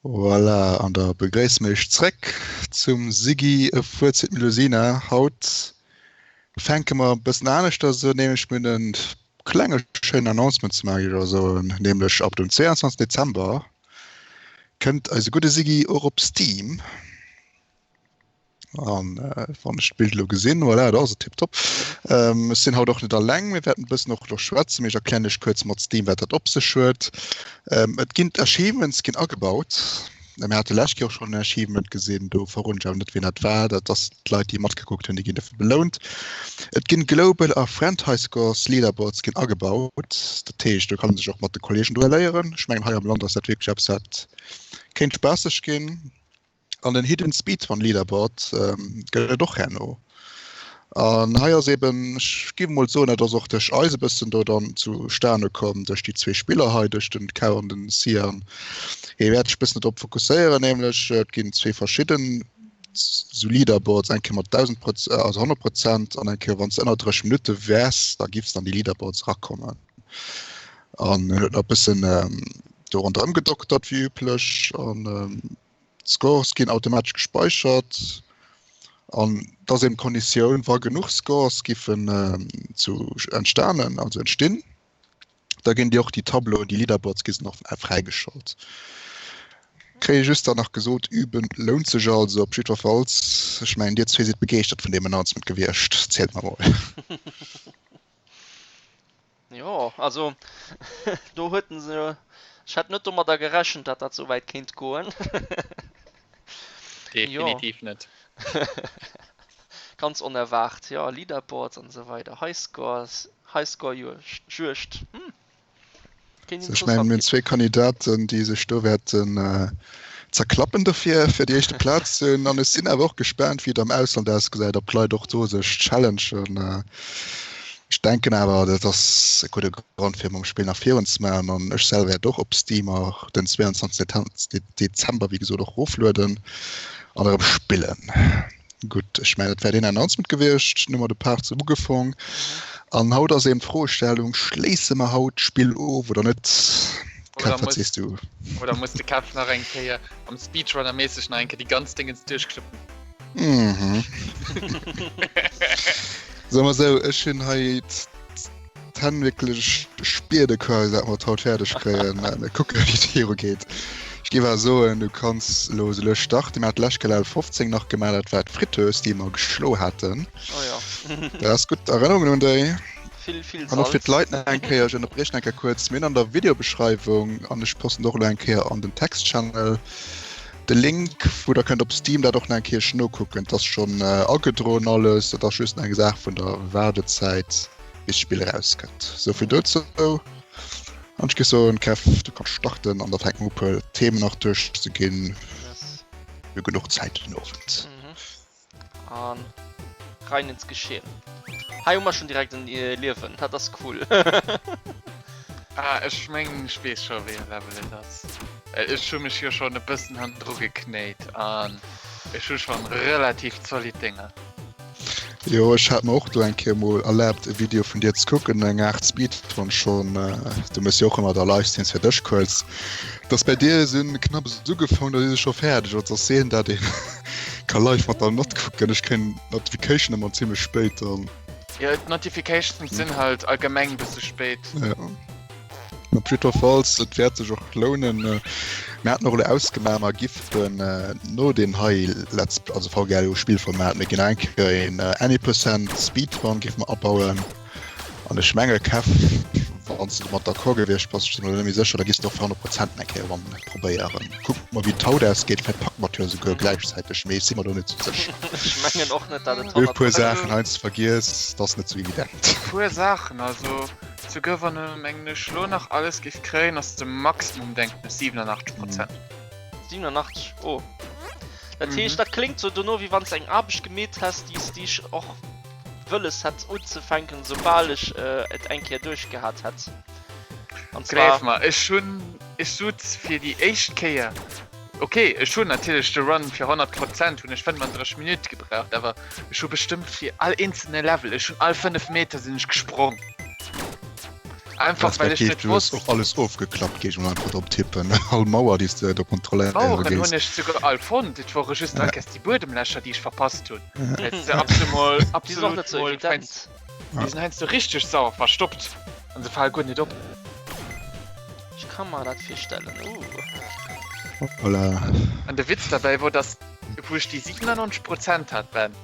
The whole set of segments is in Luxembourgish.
Voilà, an da begréisse mir iech zréck zum Siggy e Fuerzit Melusina. Haut fänke mer e bëssen aneschters un, nämlech mir hunn e klenge schéinen Announcement ze maachen, géif ech soen, nämlech ab dem 22 Dezember kënnt eise gudde Siggy och op Steam. An wann ech d'Bild elo gesinn, voilà, da ass et tiptop. Ech sinn haut och net alleng, mir wäerten e bëssen och elo schwätzen, mee ech erklären iech kuerz mat Steam, wat dat op sech huet. Et ginn d'Achievements ginn agebaut. Mir hate lescht Kéier och schonn en Achievement gesinn, do verroden ech awer net, wien dat war. Dat ass d'Leit, déi matgekuckt hunn, déi ginn dofir belount. Et ginn Global a Friend High Scores Leaderboards ginn agebaut. Dat heescht, do kann ee sech och mat de Kolleegen duelléieren. Ech mengen, hei am Land ass dat wierklech eppes, wat kéint spaasseg ginn. An den Hidden Speedrun Leaderboard gëtt et och herno. An hei ass eben, ech géif emol soen, dat ass och duerch eis e bëssen do dann zustane komm, duerch déi zwee Spiller hei, duerch den Kev an den Sian. Hie wäert sech e bëssen drop fokusséieren, nämlech et ginn zwee verschidden sou Leaderboards, eng Kéier mat 1.000 Proz-, also 100 Prozent an eng Kéier wann s de ënner 30 Minutte wäers, da giffs de an déi Leaderboards erakommen. An en huet nach e bëssen do ronderëm gedoktert wéi üblech an d'Scores ginn automatesch gespeichert an et ass eben d'Konditioun, wa genuch Scores giffen zu entstanen, also entstinn, da ginn déi och déi Tableauen, déi Leaderboards gi sinn och fräigeschalt. Kréie just dann nach gesot, üben lount sech also op jiddwerfalls. Ech mengen dir zwee sidd begeeschtert vun deem Announcement gewiescht, zielt mer mol. Jo, also do huet en se. Ech hätt net domadder gerechent, datt dat esou wäit kéint goen. Definitiv net. Ganz onerwaart, jo, Leaderboards an esou weider, Highscores, Highscore-Juegd, hm, kéint Ech mengen, mir hunn zwee Kandidaten, déi sech do wäerten zerklappen dofir, fir déi éischte Plaz ze hunn. An ech sinn awer och gespaant, wéi et am Ausland ausgesäit, ob d'Leit och do sech challengen. Ech denken awer, dat ass e gudde Grond, fir mam Spill nach virun ze maachen. An ech selwer wäert och op Steam och den 22 Dezember, wéi gesot, och eroflueden an erëm spillen. Gutt, ech mengen, dat wär deen Announcement gewiescht. Nun hu mer de Part sou ugefong. An haut ass eben d'Froestellung, Schléisse mer haut d'Spill of oder net? Kev, wat sees du? Oder muss de Kev nach eng Kéier am Speedrunner-méisseg nach eng Kéier déi ganz Dingens duerchklippen? Mhm. Soe mer sou, ech hunn hei d'Hänn wierklech spierde quasi, dat mer et haut fäerdeg kréien. Mir kucken, wéi et viru geet. Ech géif awer soen, du kanns elo esou lues starten. Mir haten d'lescht Kéier Level 15 nach gemaach, dat war d'Fritteuse, déi mer geschlo haten. Oh ja. Dat ass gutt Erënnerungen un déi. Vill, vill An och fir d'Leit nach eng Kéier, ech ënnerbriechen eng Kéier kuerz, mir hunn an der Videobeschreiwung, an ech posten och elo eng Kéier an den Text-Channel, De Link wou der kënnt op Steam dat och nach eng Kéier nokucken. Et ass schonn agedroen alles, et ass just eng Saach vun der Waardezäit bis d'Spill erauskënnt. Souvill dozou. An ech géif soen, Kev, du kanns starten an da fänke mer u puer Themen nach duerchzeginn. Yes. Mir hu genuch Zäit den Owend. Mhm. An rein ins Geschehen. Hei hu mer schon direkt en Liewen, dat ass cool. Ah, ech mengen ech weess scho wéi e Level et ass. Well ech hu mech jo schonn e bëssen hannendru geknéit an ech hu schonn relativ zolidd Dénger. Jo, ech hat mer och do eng Kéier mol erlaabt e Video vun dir ze kucken, eng Aart Speedrun schonn. Du mëss jo och ëmmer da Livestreams fir dech kuerz. Dass bei dir se hunn knapps ugefaangen, da si se scho fäerdeg. Also ass seelen dat een ka live mat der Nott kucken. Ech kréien d'Notification ëmmer zimmlech spéit dann. Jo, d'Notifications sinn halt allgemeng bësse spéit. Ja. Op jiddwerfalls, et wäert sech och lounen. Mir haten och elo ausgemaach, mer giffen no deem hei Let's, also VGLO Spillformat, mir ginn eng Kéier een Any Percent Speedrun géife mer abauen. An ech menge Kev, wann s de domat d'accord gewiescht bass, ech sinn mer elo net méi sécher, da giss de och fir 100 Prozent eng Kéier eran probéieren. Kucke mer wéi et haut ausgeet, vläicht packe mer et jo esouguer gläichzäiteg, mee ech si mer do net sou sécher. Ech mengen och net, dat et 100 Mir hu puer Saachen heiansdo vergiess, et ass net sou evident. Puer Saachen, also souguer wann e mengen ech lo nach alles géif kréien, ass de Maximum denken ech 87 Prozent. 87, oh. Dat heescht, dat kléngt sou dono wéi wann s de eng Aarbecht gemeet häss, déi s déi ech och wëlles hätt unzefänken, soubal ech et eng Kéier duerchgehat hätt. An zwar. Gleef mer, ech hunn, ech sutz fir déi éischt Kéier, ok, ech hunn natierlech de Run fir 100 Prozent hunn ech 35 Minutte gebraucht, awer ech hu bestëmmt fir all eenzelne Level, ech hunn all 5 Meter sinn ech gesprong. Einfach well ech net wosst. Och alles ofgeklappt, géif ech mol einfach drop tippen. All Mauer déi s de do kontrolléiere géifs. D'Maueren hunn ech souguer all fonnt, et wore just all Kéiers déi Buedemlächer déi ech verpasst hunn. Well se absolut mol, absolut mol heiansdo, déi sinn heiansdo richteg sauer verstoppt an se fale guer net op. Ech ka mer dat virstellen, uh. Voilà. An de Witz derbäi wor, dass wou ech déi 97 Prozent hat, Ben,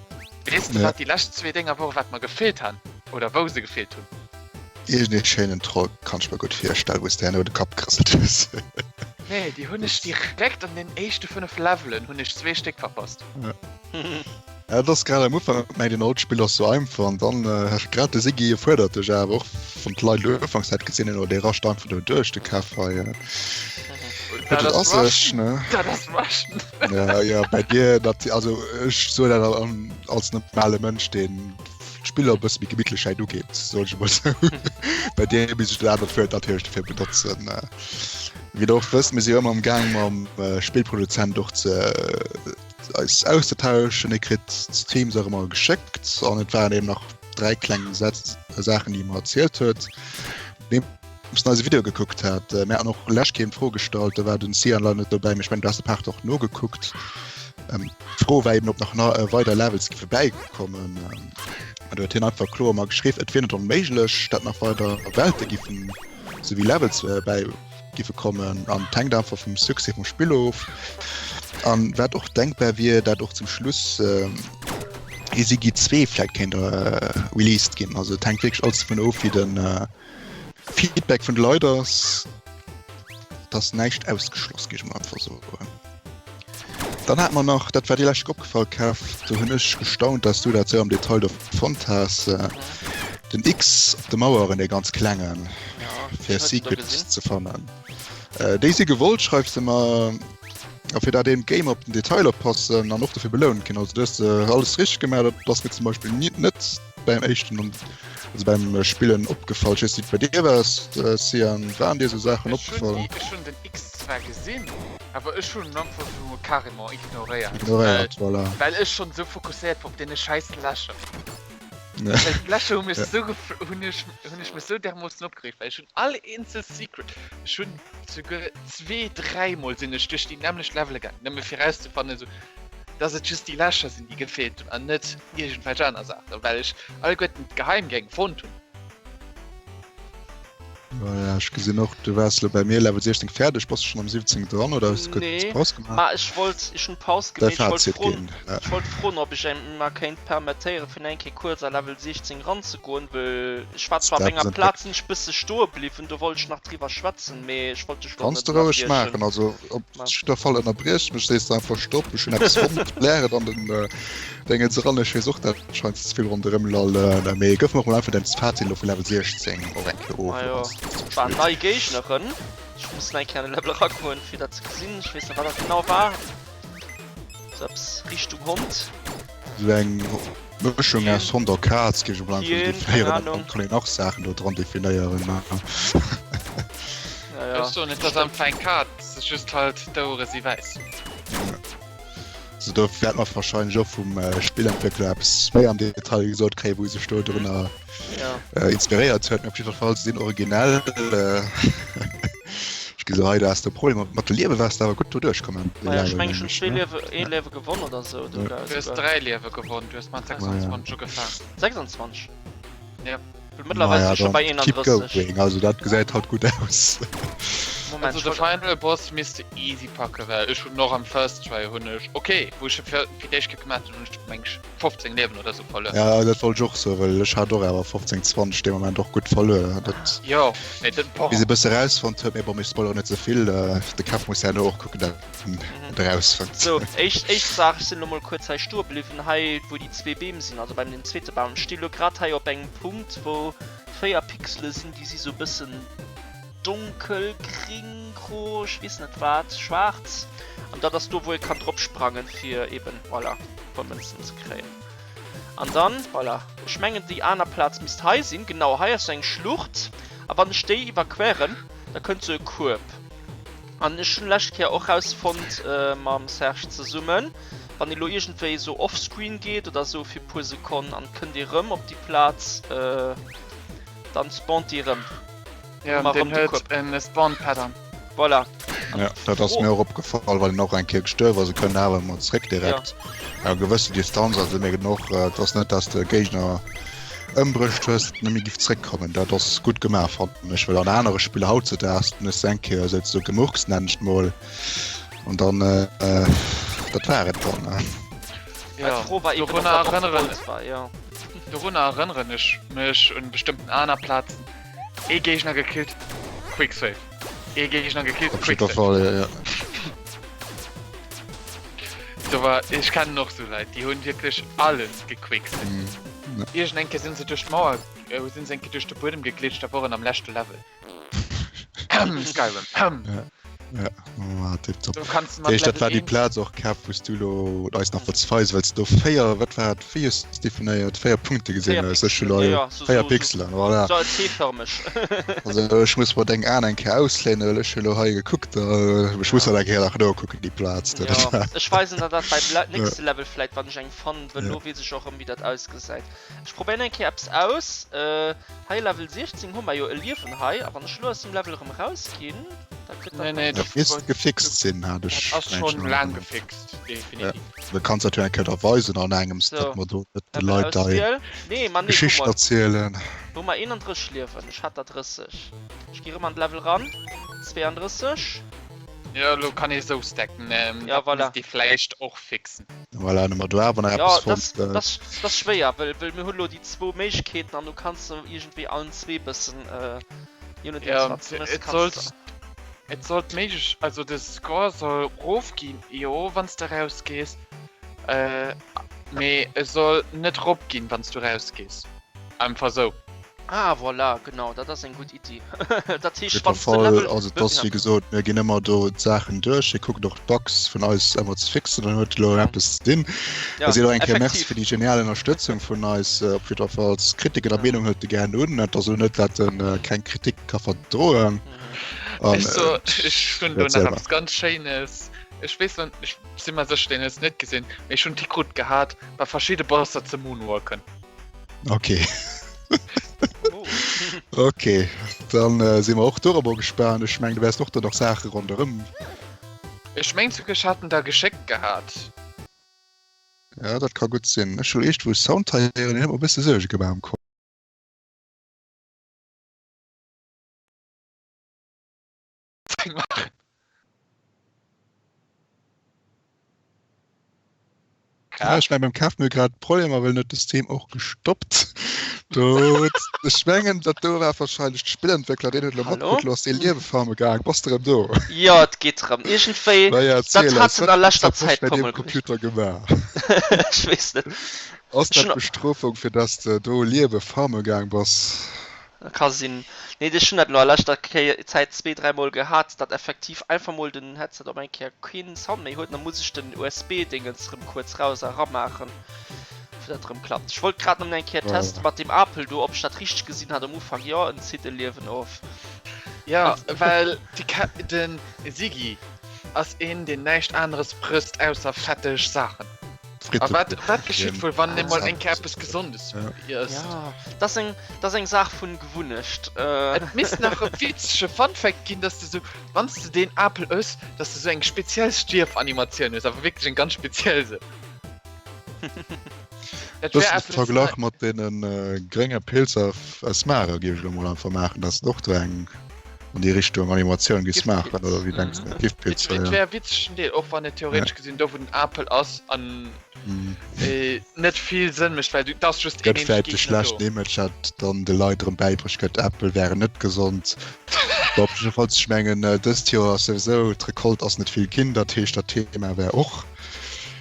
weess de wat déi lescht zwee Dénger woren, wat mer gefeelt han oder wou se gefeelt hunn? Iergend ee schéinen Troll kann ech mer gutt virstellen, wou s de herno de Kapp gerëselt hues. Nee, déi hunn ech direkt an den éischte 5 Levelen hunn ech zwee Stéck verpasst. Ja, et ass grad am Ufank mengt een all d'Spill ass sou einfach an dann grad de Siggy fuerdert dech awer och wann d'Leit elo ufanks dat gesinn hunn, oh dee rascht einfach do duerch de Keff hei. Dat ass ass Rushen, ne? Dat ass Rushen. Ja, ja, bei dir dat also ech soen dat als normale Mënsch deen d'Spiller e bësse méi gemittlechheit ugeet, soll ech emol sou. Bei deem misst ech dat anert Wuert natierlech dofir benotzen. Wéi der och wësst, mir si jo ëmmer am Gaang mam Spillproduzent och ze eis auszetauschen. Hie kritt d'Streams och ëmmer geschéckt an et waren eben nach 3 kleng Sätz Saachen, déi e mer erzielt huet. Nodeems en eise Video gekuckt hat. Mir haten och lech keen d'Fro gestallt, do war den Cyan leider net dobäi, mee ech mengen du has de Part och nogekuckt. D'Fro war eben, ob nach weider Levels giffe bäikommen. An do huet hien einfach kloer emol geschriww, et wier net onméiglech, dat nach weider Welte giffen, souwéi Levels bäi giffe kommen. An et hänkt einfach vum Succès vum Spill of. An wat och denkbar wier, dat och zum Schluss ee Sigi 2 vläicht kéint released ginn. Also et hänkt wierklech alles dovun of, wéi den Feedback vun de Leit ass, dass näischt ausgeschloss, géif ech mol einfach soen. Dann hat mer nach, dat war dir lescht opgefall, Kev, do hunn ech gestaunt, dass du dat sou am Detail do fonnt has, den X op de Maueren, dee ganz klengen, fir Secrets ze fannen. Déi si gewollt, schreift se mer, a fir dat een d'Gamer op den Detail oppassen an och dofir belount ginn. Also du hues alles richteg gemaach, dat ass mir zum Beispill net beim éischten also beim Spillen opgefall. Ech weess net, wéi et bei dir war, Cyan, waren dir esou Saachen opgefall? Ech hunn den X zwar gesinn, awer ech hunn en einfach esou carrément ignoréiert. Ignoréiert, voilà. Well ech schonn esou fokusséiert war op deene schäiss Lächer. Well d'Lächer hu mech esou hunn ech hunn ech mech esou dermoossen opgereegt, well ech hunn all eenzel Secret, ech hunn souguer zwee, dräimol sinn ech duerch déi nämmlecht Levele gaangen, nëmme fir erauszefannen esou, dass et just déi Lächer sinn, déi gefeelt hunn an net iergendwelch aner Saachen, well ech alleguerten d'Geheimgäng fonnt hunn. Voilà, ech gesinn och, du waars lo bei mir Level 16 fäerdeg. Bass du schonn am 17 dran oder hues du kuerz Nee, Paus gemaach? ma ech wollt, ech hunn Paus Däi gemeet. Ech wollt Fazit froen, ginn, ja. ech wollt froen, ob ech eng mer kéint permettéieren, fir eng Kéier kuerz a Level 16 ranzegoen, wëll ech war zwar op Dat enger ass Plaz sinn ech bësse stoe bliwwen, do wollt ech nach driwwer schwätzen, mee ech wollt dech lo Kanns net de roueg ënnerbriechen. maachen, also op Ma. jidder Fall ënnerbriech mech, sees de einfach Stopp, ech hunn eppes fonnt, blär et an den Dingens eran. Ech weess och, dat scheinst ze vill ronderëm lallen, mee gëff mer och mol einfach däin Fazit elo vu Level 16 och eng Kéier of, Majo, wann s de et waren spills. nei Géigneren, ech muss nach eng Kéier an de Level eragoen, fir dat ze gesinn, ech weess net wat dat genau war, sou eppes Richtung Hond. Sou eng Mëschung aus Hond a Kaz géif ech mol einfach Hyän, keng definéieren, an Ahnung. dann kann een nach Saachen do dran definéieren. Ja, ja. Ech soen, et ass einfach eng Kaz, just halt d'Ouere si wäiss. Also do wäert mer wahrscheinlech och vum Spillentwéckler eppes méi am Detail gesot kréien, wou sech do drënner Ja. inspiréiert huet. Mee op jidder Fall, se sinn originell. Ech gesi hei, do has de Problemer mat de Liewe, waars de awer gutt do duerchkomm an Ma de ja, ech Level, mengen, ech mengen hunn ech, zwee ne? Liewe, ee Liewe gewonn oder sou, Ja. do Du hues souguer. 3 Liewe gewonn, du hues mat 26 ugefaangen. 26? Ja. Mëttlerweil Naja, si schon dann bei keep 31. going, also dat gesäit halt gutt aus. Moment, Also ich de wollt... Final Boss misst de easy packen, well ech hunn och am First Try hunn ech, okay, wou ech e fir fir d'éischt Kéier gemaach hunn, hunn ech meng ech 15 Liewen oder sou verluer. Ja, dat wollt ech och soen, well ech hat och awer 15, 20 dee Moment och gutt verluer. Dat Jo, mee den, boah. bis e bësse rausfonnt huet, mee bon, mir spoileren net ze vill, de Kev muss herno och kucken, dat en et erausfënnt. Sou, éischt, éischt Saach, ech sinn elo mol kuerz hei stoe bliwwen, hei wou déi zwee Beem sinn, also beim deem zweete Bam. Ech sti lo grad hei op engem Punkt, wou 4 Pixele sinn, déi si sou e bëssen donkelgring, gro, ech weess net wat, schwaarz. An dat ass do, wou ee kann drop sprangen, fir eben, voilà, e puer Mënzen ze kréien. An dann, voilà, ech mengen déi aner Plaz misst hei sinn. Genau, hei ass sou eng Schlucht. A wann ech déi iwwerqueren, da kënnt sou e Kueb. An ech hunn lescht Kéier och rausfonnt mam Serge zesummen, wann ee lo iergendwéi esou offscreen geet oder esou fir puer Sekonnen an kënnt ee rëm op déi Plaz, dann spawnt déi rëm. Ja, den huet en Spawn Pattern. Voilà. Ja, dat ass mir och opgefall, well en och eng Kéier gestuerf ass. E kënnt awer ëmmer zréck direkt. Ja. Eng gewësse Distanz, also mir gëtt och, et ass net, dass de Géigner ëmbruecht hues, net méi giff zréckkommen. Dat ass gutt gemaach, fannen ech, well an anere Spiller hautzedaags, dann hues de eng Kéier souzesoe gemurkst, nennen ech et mol, an dann, dat war et dann. Ja, dorunner erënneren, dorunner erënneren ech mech un bestëmmten aner Plazen. Ee Géigner gekillt, Quicksave. Ee Géigner gekillt, Op jidder Fall, ja, ja. Do war, ech kennen och sou Leit, déi hunn wierklech alles gequicksaved. Mm, ja. Iergend eng Kéier sinn se duerch d'Mauer, äh, sinn se eng Kéier duerch de Buedem geglitscht, da wor en am leschte Level. Skyrim. Ja. Ja, oh, tipptopp. Du kannst mat Heescht, dat Level war déi 1 Plaz och, Kev, wou s du lo eis nach wëlls weisen, well s du do 4, wat war et, wéi hues du es definéiert, 4 Punkte gesinn 4 hues. Ech hu Pixelen, lo ja, ja, so, 4 so, so, Pixelen, voilà. so T-förmeg. Also ech muss mer deng Aen eng Kéier ausléinen, well ech hu lo hei gekuckt, ech muss Ja. dat eng Kéier nach nokucken, déi Plaz do. Ja, ech weisen der dat beim Le Ja. nächste Level vläit, wann ech eng fannen, well Ja. lo weess ech och erëm, wéi dat ausgesäit. Ech probéieren eng Kéier eppes aus. Hei Level 16 hu mer jo e Liewen hei, a wann ech elo aus dem Level erëm rausginn, da gëtt dat Nee, nee, Dat misst gefixt sinn, hat ech Dat ass mengen schonn an laang Erënnerung. gefixt, Ja, definitiv. du kanns dat jo eng Kéier da weisen an engems, So, datt mer do net de Level Leit dei auswielen. Nee, ma nee, guck Geschicht mol. erzielen. Do hu mer 31 Liewen, ech hat der 30. Ech gi rëm an d'Level ran, 32. Jo, elo kann ee sou stacken, Ja, dat voilà. misst ee vläicht och fixen. Voilà, hu mer do awer nach Ja, eppes das, fonnt. das, das ass schwéier, well, well mir hunn elo déi zwou Méiglechkeeten an du kanns se iergendwéi allen zwee bëssen, äh, je nodeems Ja, wat s de mëss, et kanns sollt, de. et sollt méiglech, also de Score soll rofginn, jo, wann s de rausgees, äh, mee e soll net ropginn, wann s du rausgees. Einfach sou. Ah, voilà, genau, dat ass eng gutt Iddi. Dat heescht, Op wann jidder s de Fall, Level. also et ass wéi gesot, mir ginn ëmmer do d'Saachen duerch, hie kuckt och d'Bugs vun eis ëmmer ze fixen, dann huet elo eppes ze dinn. Ja, Da seet och eng Kéier Merci effektiv. fir déi genial Ënnerstëtzung vun eis. Op jidder Fall, Kritiken a Ja. Meenung hëlt e gären un. Et ass elo net, dat en keng Kritik ka verdroen. An Ech so, ech hunn do nach erzähl mal. eppes ganz Schéines. Ech weess net, ech si mer sécher, deen hues net gesinn, mee ech hunn d'Hikrut gehat, bei verschidde Bosser ze moonwalken. Okay. Oh. Okay, dann äh, si mer och dorobber gespaant. Ech meng, du wäers och do nach Saache ronderëm. Ech meng souguer, ech hat en der geschéckt gehat. Ja, dat ka gutt sinn. Ech hu eescht wou Sound hei héieren, deen huet mer e bësse Suerge gemaach am Kapp. Machen. Ja, ech meng beim Kaf mir grad Problemer, well net de Stream och gestoppt. Do ech mengen dat do war wahrscheinlech de Spillentwéckler, deen huet elo Hallo? matkritt, lo ass dee Liewe farme gaang. Bass de rëm do? Jo, et geet rëm. Iergendwéi, Naja, dat erziel hat eis, en a wat hues leschter de Zäit bei puer deem Mol gemaach. Computer gemaach? Ech weess net. Ass Ech dat hunn Bestrofung fir dass de do Liewe farme gaang bass? Ka sinn. Nee, ech hunn dat elo a leschter Zäit zweet, dräimol gehat, datt effektiv einfach mol den Headset op eng Kéier keen Sound méi huet. An da muss ech den USB-Dingens erëm kuerz raus a ramaachen, fir datt et erëm klappt. Ech wollt grad nëmmen eng Kéier teste mat deem Apel do, ob ech dat richteg gesinn hat am Ufank. Jo, en zitt e Liewen of. Jo, well de Sigi ass een, deen näischt aneres frësst ausser fetteg Saachen. A wat, wat geschitt wuel, wann ee mol eng Kéier eppes Gesondes iesst? Ja, dat ass eng, dat ass eng Saach vun Gewunnecht. Et misst nach e witzege Fun Fact ginn, dass de sou, wann s de deen Apel ëss, dass de sou eng speziell Stierfanimatioun hues, awer wierklech eng ganz speziell sou. Dat wär eppes. Verglach mat deene grénge Pilzer aus Mario géif ech elo mol einfach maachen, dass et och do eng an déi Richtung Animatioun giss maachen, oder wéi denks de? Giftpilzer, ja. Et wär e witzegen Deel, och wann et theoretesch gesinn do wou den Apel ass an net vill Sënn mécht, well et ass just een Gëtt eenzege vläit de Géigner do. schlechten Image, dat dann de Leit erëm bäibruecht gëtt, Äppel wären net gesond. Bon, op jiddefalls, ech mengen dëst Joer ass souwisou, d'Recolte ass net vill ginn, dat heescht dat Thema wär och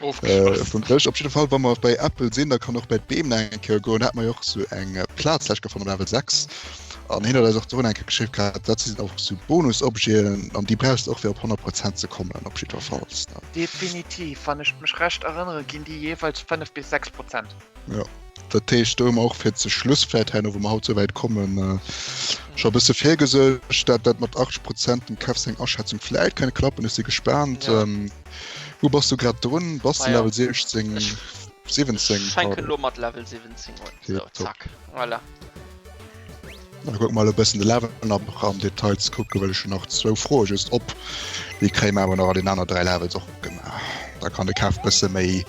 Ofgeschloss. vum Dësch. Op jidde Fall, wa mer bei Äppel sinn, da kann och bei d'Beem nach eng Kéier goen. Da hat mer jo och esou eng Plaz lech gefonnt am Level 6. An hien huet eis och drun eng Kéier geschriwwen gehat, dat sinn och sou Bonusobjeten an déi brauchs de och fir op 100 Prozent ze kommen op jiddwerfalls. Definitiv, wann ech mech recht erënnere ginn déi jeeweils 5 bis 6 Prozent. Jo, dat heescht do hu mer och fir ze Schluss vläit herno, wou mer haut souwäit kommen, scho e bësse virgesuergt, dat dat mat 80 Prozent dem Kev seng Aschätzung vläit kënne klappen. Ech si gespaant. Ja. Wou bass du grad drun? Bass de Majo, Level 16, ech 17? fänken elo mat Level 17 un. Sou, Tipptopp. zack, voilà. Da kucke mer elo e bëssen de Level nach am Detail ze kucken, well ech hunn nach zwou Froe just op. Déi kréie mer awer nach an den aner 3 Levels och gemaach. Da kann de Kev bësse méi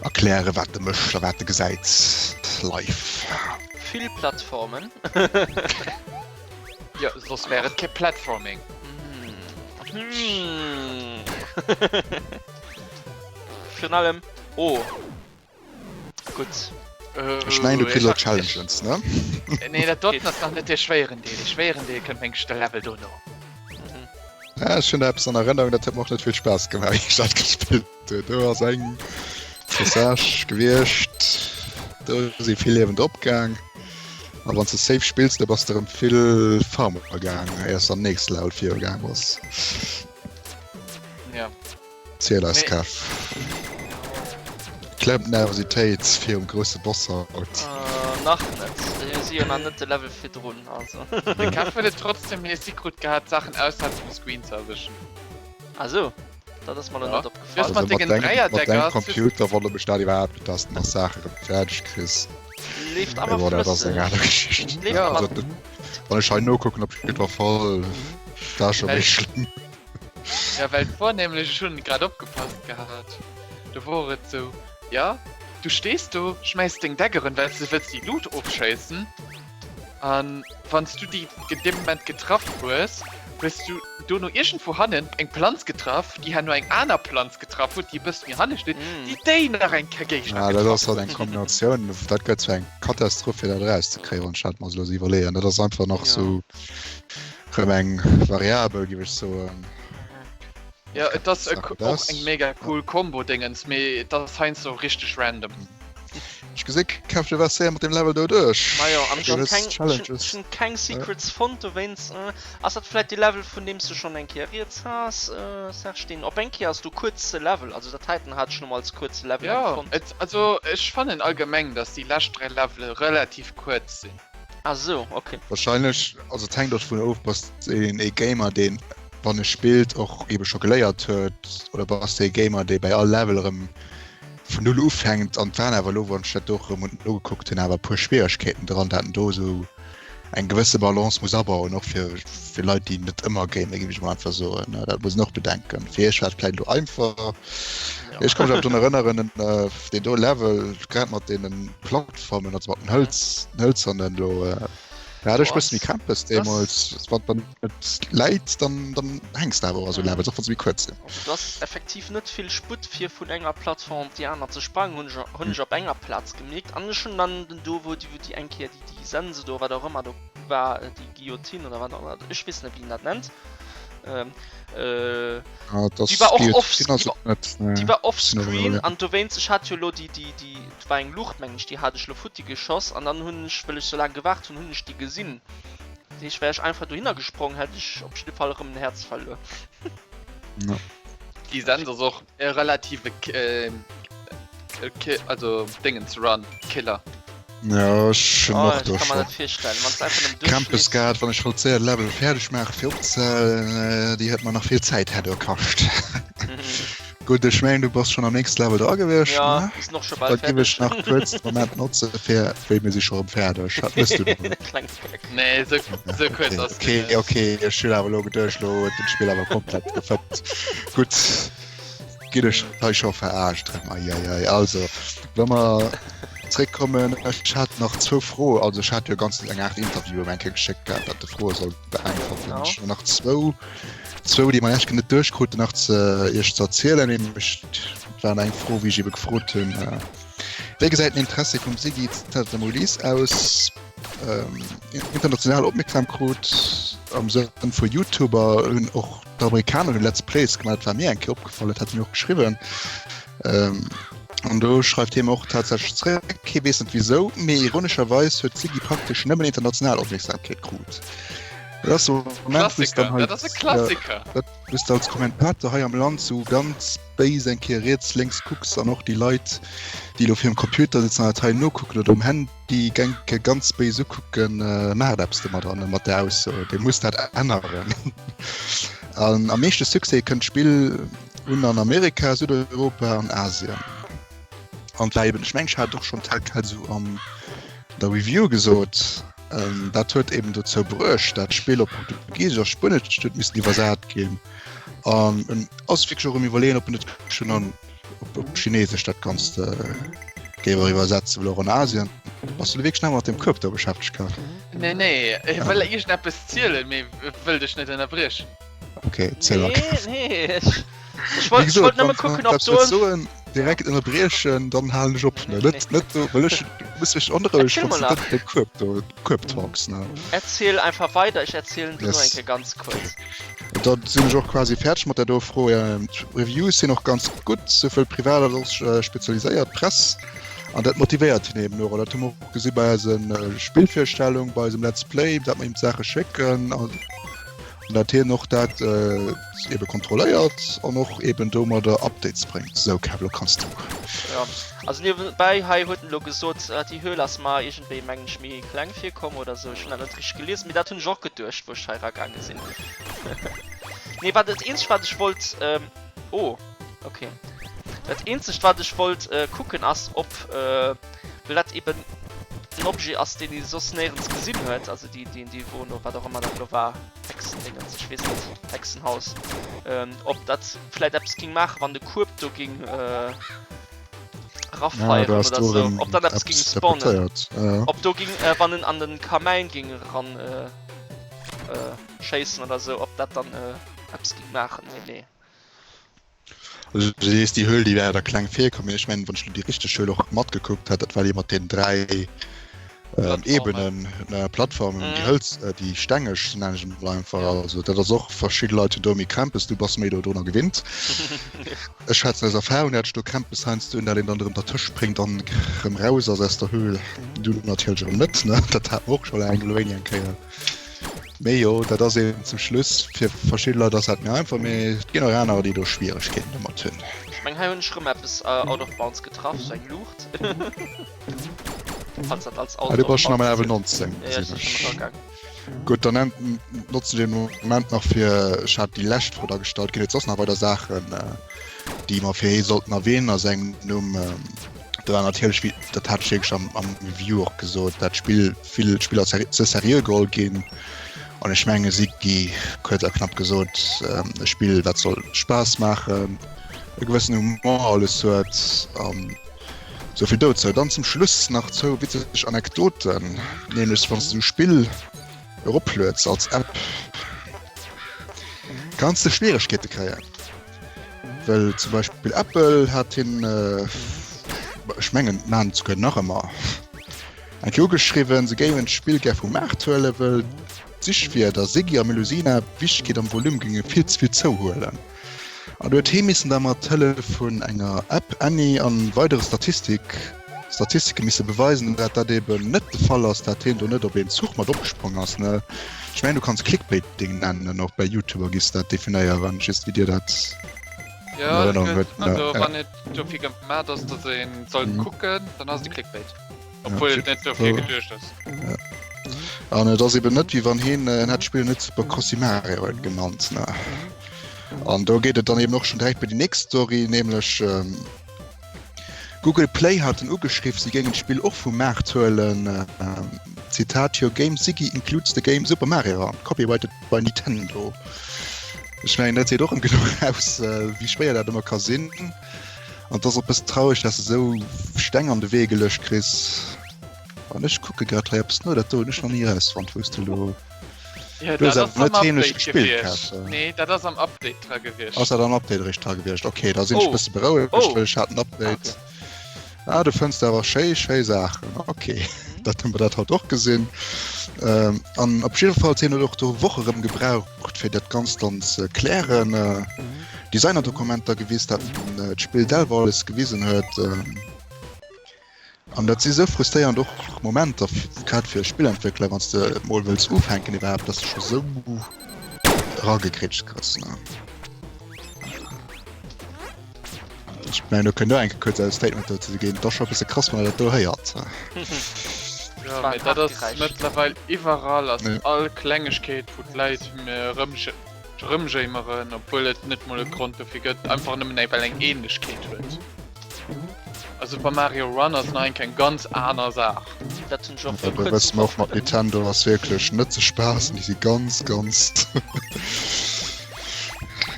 erklären, wat e mécht a wat e gesäit live. Vill Plattformen. Jo, soss wär et kee Platforming. Virun allem, oh. Gutt. Ech mengen du kriss elo Challenges, ne? Nee, dat doten ass nach net dee schwéieren Deel. Dee schwéieren Deel kënnt meng ech de Level dono. Ja, ech hunn da eppes an Erënnerung, dat huet mer och net vill Spaass gemaach, wéi ech dat gespillt hunn. Do ass eng Passage gewiescht, do si vill Liewen drop gaang. A wann s de safe spills, da bass de erëm vill farme gaang, éiers de am nächste Level virugaang bass. Ja. Ziel eis Kev. Klemmt d'Nervositéit virum grousse Boss haut? Nach net, mir si jo nach net de Level virdrun, also. De Kev huet et trotzdem nees hikrut gehat Saachen ausserhalb vum Screen ze erwëschen. Ah sou, dat ass mer lo net opgefall. Just mat dengen Dräierdecker. Mat dengem Computer wonnert mech dat iwwerhaapt net, dass de nach Saache rëm fäerdeg kriss. Leeft awer flësseg. Dat ass eng aner Geschicht. Wann ech hei nokucken, op jiddwer Fall, dat ass scho méi schlëmm. Ja, well et wor nämlech, ech hunn grad opgepasst gehat, do wor et sou, ja, du stees do, schmäiss deng Daggeren, well s de wëlls déi Luut ofschéissen, an wann s du déi an deem Moment getraff hues, hues du dono iergendwou hannen eng Planz getraff, déi herno eng aner Planz getraff huet, déi e bësse méi hanne steet, déi déi nach eng Kéier Géigner Ja, dat getraff ass halt huet. eng Kombinatioun, dat gëtt zwar eng Katastroph fir dat erauszekréien, wann ech dat mer esou elo iwwerleeën. Dat ass einfach nach Ja. sou. Rëm eng Variabel giff ech soen. Jo et ass och eng mega cool Combo Dingens, mee et ass heiansdo richteg random. Ech gesi Kev du waars séier mat dem Level do duerch. Majo an ech hunn keng, ech hunn keng Secrets fonnt dowéinst. Ass dat vläit de Level vun deems du schonn eng Kéier rieds has Serge, deen op eng Kéier ass do kuerze Level, also dat heiten hat ech lo mol als kuerze Level empfonnt. Jo et also ech fannen allgemeng dass déi lescht 3 Levele relativ kuerz sinn. Ah sou, ok. Wahrscheinlech, also et hänkt och dovun of, bass de ee Gamer deen wann e spillt och ebe scho geléiert huet oder bass de ee Gamer dee bäi all Level erëm vun null ufänkt an et waren awer elo wann ech dat do och erëm unten nogekuckt hunn awer e puer Schwieregkeeten dran, dat en do esou eng gewësse Balance muss abauen och fir fir Leit déi net ëmmer gamen géif ech mol einfach soen, dat muss een och bedenken. Fir iech war et vläicht elo einfach, Ech kann mech awer drun erënneren, deen do Level, grad mat deenen Plattformen, also mat den Hëlz, den hëlzernen do, da hat ech bëssen méi Krämpes deemools. Wann dann et läit, dann, dann hänks de awer och a sou Levels, och wann se méi kuerz sinn. Also du has effektiv net vill Sputt fir vun enger Plattform op déi aner ze sprangen, hunn ech, hunn ech op enger Plaz gemierkt. An ech hunn dann den do, wou déi, wou déi eng Kéier déi, déi Sense do, wat och ëmmer do war, déi Guillotine oder wat och ëmmer, ech weess net wéi een dat nennt, ähm, äh, Ah, das déi war och geht. off, Genau déi so war, net. déi Nee. war Sinn awer offscreen ja. an dowéinst, ech hat jo lo déi, déi, déi, et war eng Luucht mengen ech, déi hat ech lo futti geschoss an dann hunn ech, wëll ech sou laang gewaart hunn, hunn ech déi gesinn. Dat heescht, wär ech einfach dohinner gesprong, hätt ech op jidde Fall erëm en Häerz verluer. Ja. Déi Sens ass och e relative also Dingens Run Killer. Ja, ech hunn Oh, och ech do kann mer scho dat virstellen, wann s einfach nëmmen Krämpes duerchleefs. gehat, wann ech wollt séier Level fäerdeg maache fir opzehalen. Déi huet mer nach vill Zäit hätt kascht. Gutt, ech mengen du bass schonn am nächste Level dra gewiescht, Ja, ne? mir sinn och scho bal Da giff ech fäerdeg. nach kuerz de Moment notze fir, wéi mir si scho rëm fäerdeg. Wat mëss du do? Kleng Geck. Nee, sou, sou kuerz Okay, ass okay, den net. okay, ech hunn awer elo geduecht, elo huet den Spill awer komplett gefëppt. Gutt, ginn ech hei scho verarscht rëm. Ei, ei, ei. Also, wa mer zréckkommen, ech hat nach zwou Froen, also ech hat jo ganz eng Aart Interview ëm eng Kéier geschéckt gehat, dat de Froe soll beäntwerten. Genau. Ech hunn nach zwou, zwou, déi mer echt net duerchkruten, nach ze iech ze erzielen. Nämlech, dat war eng Fro, wéi ech ebe gefrot hunn, Wéi gesäit den Interessi vum Siggy zënter dem Release aus? Ähm, international Opmierksam krut am Sënn vu YouTuber hunn och d'Amerikaner hunn Let's Plays gemaach, dat war mir eng Kéier opgefall, dat hat mir och geschriwwen. Ähm, an do schreift hie mir och tatsächlech zréck, hie weess net wisou, mee ironescherweis huet d'Siggy praktesch nëmmen international Opmierksamkeet krut. Dat ass so Moment, wou s Klassiker, dann halt, dat ass e Klassiker. Ja, dat wou s de als Kommentator hei am Land sou ganz béis eng Kéier riets, lénks kucks an och déi Leit, déi elo virum Computer sitzen an dat hei nokucken oder um Handy, genke ganz béis ukucken, maacht eppes domadder an mat där Ausso, Dir musst dat änneren. An am meeschte Succès kënnt d'Spill un an Amerika, Südeuropa an Asien. An war eben, ech mengen, ech hat et och schonn tel quel sou an der Review gesot. Dat huet eben dozou bruecht, dat d'Spill op Portugisesch a Spuenesch huet missen iwwersat ginn. An en ass wierklech och um Iwwerleeën, ob en net schonn an op, op Chinesesch dat Ganzt géif och iwwersetzen, well och an Asien. Bass du wierklech nach mat dem Kueb do beschäftegt, Karl? Nee, nee, ech wëll iergendeppes zielen, mee wëll dech net ënnerbriechen. Okay, ziel mal. Nee, nee, ech, ech wollt, ech wollt nëmme kucken, ob do... Soen, direkt ënnerbriechen, dann halen ech op. Ne? Net, net do, well ech muss mech onroueg, wann du net de Kueb do, Kueb talks, ne? Erziel einfach weider, ech erzielen yes. eng Kéier ganz kuerz. Da sinn ech och quasi fäerdeg mat der do Fro. D'Reviews sinn och ganz gutt, souwuel privat als och äh, spezialiséiert Press. An dat motivéiert hien eben och. Dat hu mer och gesi bei eisen äh, Spillvirstellung, bei eisem Let's Play, dat mer ihm d'Saache schécken. An dat hien och dat äh, ebe kontrolléiert an och eben domadder Updates bréngt. Sou Kev, lo kanns du. Ja, also niewebäi hei huet en lo gesot, äh, déi Höhl ass mer iergendwéi mengen ech méi kleng virkomm oder sou. Ech hunn dat net richteg gelies, mee dat hunn ech och geduecht wou ech hei eragaange sinn. Nee, wat dat eenzegt wat ech wollt, ähm, oh, okay. Dat eenzegt wat ech wollt äh, kucken ass ob, äh, well dat eben en Objet ass deen ee soss néierens gesinn huet, also déi déi déi wou no wat och ëmmer dat lo war, Hexendingens, ech weess net, Hexenhaus, ähm, ob dat vläit eppes ging maachen wann de Kueb do ging äh, Ja, erafeieren da hast oder du sou, erëm ob dann eppes ging eppes spawnen, interpretéiert. Ja. ob do ging äh, wann en an den Kamäin ging eran äh, äh, schéissen oder sou, ob dat dann äh, eppes ging maachen, mee nee. Also du sees déi Höhl déi wär der kleng virkomm, mee ech mengen wann ech lo déi richteg Höhl och matgekuckt hat, dat war déi mat den 3 ähm, Ebenen, äh, Plattformen, déi Mhm. Hëlz, äh, déi stengeg nennen ech emol einfach. Also dat ass och verschidde Leit hunn do méi Krämpes, du bass méi do drunner gewinnt. Ech schwätzen aus Erfahrung, dat ech do Krämpes heiansdo hunn, dat een dann erëm dertëscht spréngt an erëm raus ass aus der Höhl. Du natierlech erëm net, ne? Dat hat mer och scho laang elo wéini eng Kéier. Mee jo, dat ass eben zum Schluss, fir verschidde Leit ass dat méi einfach, mee et ginn och anerer, déi do Schwieregkeeten domat hunn. Ech meng hei hunn ech rëm eppes out of bounds getraff, sou eng Luucht. Falls dat als Ah, out du of bass schon am bounds Level zielt. 19, Ja, ech gesinn sinn schon ech. eragaangen. Gutt, dann notzen ech den Moment nach fir, ech hat déi lescht Fro da gestallt, ginn et soss nach weider Saachen, déi mer fir hie sollten erwähnen a sengem Numm? Do war natierlech, wéi, dat hat ech wierklech am, am Review och gesot, dat d'Spill, vill Spiller ze seriö geholl ginn. An ech menge si gi kuerz a knapp gesot e Spill, wat soll Spaass maachen, e gewëssen Humor alles huet an esou vill dozou. Dann zum Schluss nach zwou witzeg Anekdoten, nämlech wann s du esou Spill eroplueds als App, kanns de Schwieregkeete kréien. Well zum Beispill Apple hat hien, ech mengen maachen et souguer nach ëmmer, eng Kéier ugeschriwwen, se géingen d'Spill gär vum Maart huelen, wëll d'Sichwierder Siggy a Melusina Wichtegkeet am Volume géinge vill ze vill zouhuelen. An do huet hee missen da mat Hëllef vun enger App, Annie, an weidere Statistik, Statistike misse beweisen, dat dat eben net de Fall ass, dat heen do net op een Zuch mat opgesprong ass. Ne? Ech mengen du kanns Clickbaiting nennen, och bei Youtuber giss dat definéieren, just wéi dir dat Ja, in Erënnerung gëtt, huet. Ne? also Ja. wann et dofir gemaat ass, datt een soll Mhm. kucken, dann ass et e Clickbait. Ja, Obwuel et net dofir so. geduecht ass. Ja. An et ass eben net wéi wann heen, en hätt d'Spill net Super Crossy Mario genannt. Ne? An do geet et dann eben och schon direkt bei déi nächst Story, nämlech ähm, Google Play haten ugeschriff, si géingen d'Spill och vum Maart huelen. Zitat, Your game Ziggy includes the game Super Mario Run, copyrighted by Nintendo. Ech mengen, dat seet och erëm genuch aus, wéi schwéier dat ëmmer ka sinn. An et ass och e bëssen traureg, dass de esou Steng an de Wee geluecht kriss. An ech kucke grad hei eppes no, dat do hunn ech nach ni erausfonnt, wou s du elo. Ja, Du hues dat ass awer am net heemlech Update gespillt, gewiescht. Kev. Nee, dat ass am Update dra gewiescht. Ass dat am Update eréischt dra gewiescht? Okay, da sinn ech Oh. e bësse berouegt, Oh. well ech hat den Ah, Update. okay. Ah, du fënns awer schéi, schéi Saachen. Okay, dat hu mer dat haut och gesinn. Ähm, an op jidde Fall hien huet och do Woche rëm gebraucht, fir dat Ganzt dann ze klären. Äh, Designerdokumenter gewis, dat äh, d'Spill selwer alles gewisen huet. Ähm, An dat si sou frustréierend och Momenter, grad fir e Spillentwéckler, wann s de mol wëlls ufänken iwwerhaapt, dass de scho sou eragegrätscht kriss. Ech mengen, do kënnt och eng Kéier kuerz e Statement dozou ginn. Et ass scho e bësse krass, wann een dat do héiert. Jo, mee dat ass mëttlerweil iwwerall, ass all Klengegkeet, wou d'Leit erëmjéimeren, obwuel et net mol e Grond dofir gëtt, einfach nëmmen well eng Ähnlechkeet huet. A Super Mario Run ass nach eng Kéier eng ganz aner Saach. Dat hunn ech och Ja, viru do wësse kuerzem mer och mat Nintendo ass wierklech net ze spaassen, déi si ganz, ganz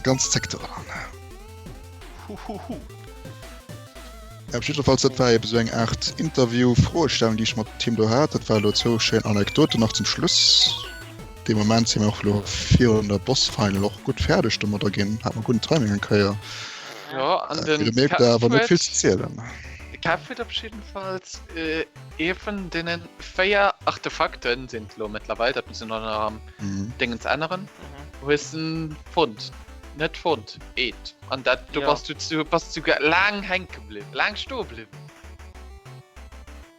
ganz zéck dran. Huhuhu. Op jiddwerfalls, dat war eben esou eng Aart Interview, Froestellung, déi ech mat him do hat. Dat war elo zwou schéin Anekdoten nach zum Schluss. Dee Moment si mir och elo virun der Boss Final och gutt fäerdeg domadder ginn. Hat mer gudden Timing eng Kéier. Jo, an Wéi den der mierkt, Kev awer net huet, vill ze zielen. de Kev huet op jiddefalls ee vun deene 4 Artefakten, sinn et elo mëttlerweil, dat muss een och nach am Déngens änneren, hues en fonnt. Net fonnt, eent. An dat, do Ja. bass du zu, bass du laang hänke bliwwen, laang stoe bliwwen.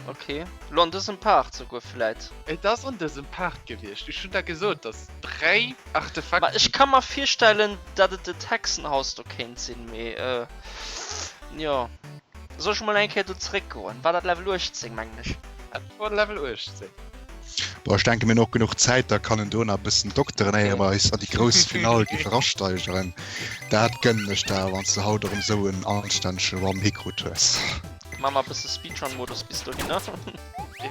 Okay. Lo an dësem Part souguer vläit. Et ass an dësem Part gewiescht. Ech hunn der gesot, dass 3 Ma Artefakten. ech ka mer virstellen, dat et et Hexenhaus do kéint sinn, mee äh, jo. Soll ech mol eng Kéier do zeréckgoen? War dat Level 18, mengen ech. Dat war Level 18. Bon, ech denke mir hunn och genuch Zäit, da kann en do nach e bëssen dokteren, éier mer eis an déi grouss Finall géif erasteigeren. Dat gënnen ech der, wann s de haut erëm esou en anstännege Run hikrut hues. Maa mer e bësse Speedrun-Modus bis dohinner.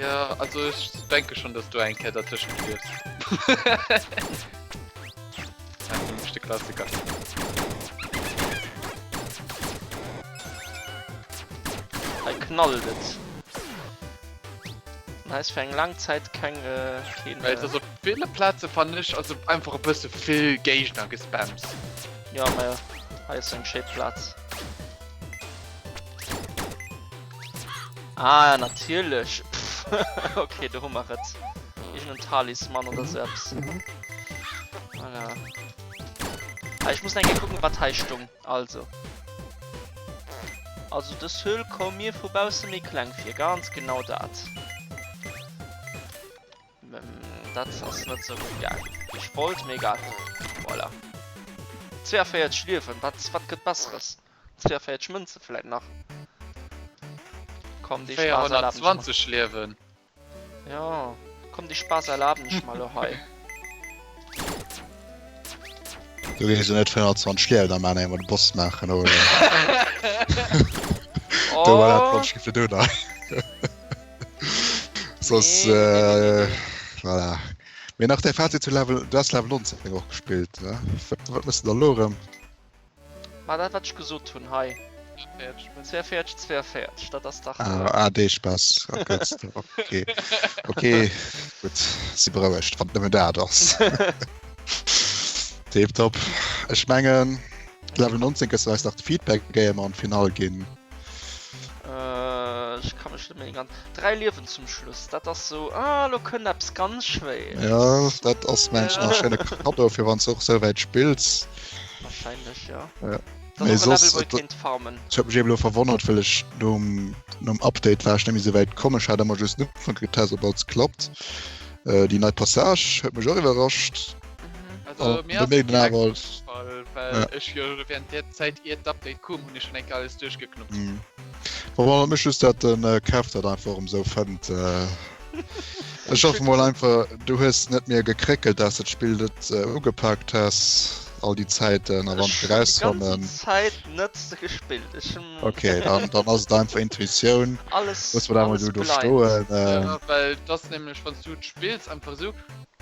Jo, also ech denke schonn, dass du eng Kéier dertëschent stierfs. Dat ass nämlech de Klassiker. Hei knallt et. An hei ass fir eng laang Zäit keng, keen. Well et ass op ville Plaze fannen ech also einfach e bësse vill Géigner gespamms. Jo, mä hei ass eng schéi Plaz. Ah, natierlech. Ok, do hu mer et. Iergend en Talisman oder sou eppes. Voilà. Ah, ech muss nach eng Kéier kucken, wat hei stung. Also. Also dës Höhl koum mir vu bausse méi kleng vir. Ganz genau dat. Dat ass net sou gutt gaangen, wéi ech wollt, mee egal. Voilà. 42 Liewen, wat, wat gëtt Besseres? 42 Mënze vläit nach. Komm, déi Spaass erlaben ech mer. 420 Liewen. Jo, komm déi Spaass erlaben ech mer elo hei. Du gees jo net 420 Liewen am Enn éier de Boss maachen, oder? Do war dat falsch Gefill do da. Soss, Nee, nee, nee, nee, nee. voilà. Mee nach däi Fazit zu Level, du has Level 19 och gespillt, ne? Wat, wat mëss de da elo erëm? Ma dat wat ech gesot hunn hei. 42, 42, dat ass dach. Ah, ah dee Spaass. Ah, gutt. Okay. Okay, gutt. Si berouegt, wann et nëmmen dat ass. Tiptop. Ech mengen, Level 19 gëss du eis nach de Feedback, éier mer an d'Finall ginn. Äh, ech ka mech net méi ganz. 3 Liewen zum Schluss, dat ass sou, ah, lo kënnt eppes ganz Schwéieres. Ja, dat ass mengen ech nach e schéine Cadeau, fir wann s de och esou wäit spills. Wahrscheinlech, jo. Ja. Dat Mee ass och e soss, Level, wou ee et, kéint farmen. ech huet mech eben elo verwonnert, well ech nom, nom Update war ech net méi esou wäit komm. Ech hat ëmmer just den Ufank getest, ob alles klappt. Äh, déi nei Passage huet mech och iwwerrascht. Mhm. Also An mir da ass mierkt een direkt awer, opgefall, well ja. ech jo während där Zäit ier d'Update koum, hunn ech schonn eng Kéier alles duerchgeknuppt. Mhm. Verwonnert mech just, dat den äh, Kev dat einfach erëm esou fënnt. Äh, ech hoffe mol einfach, du hues net mir gekréckelt, dass de d'Spill net äh, ugepaakt has all déi Zäiten a wann Ech se hunn déi ganze rauskommen. Zäit net gespillt. Ech hunn Okay, dann, dann ass et einfach Intuitioun. alles, Loosse mer dat mol alles do do blind. stoen. Äh, Ja, well et ass nämlech, wann s du et spills einfach esou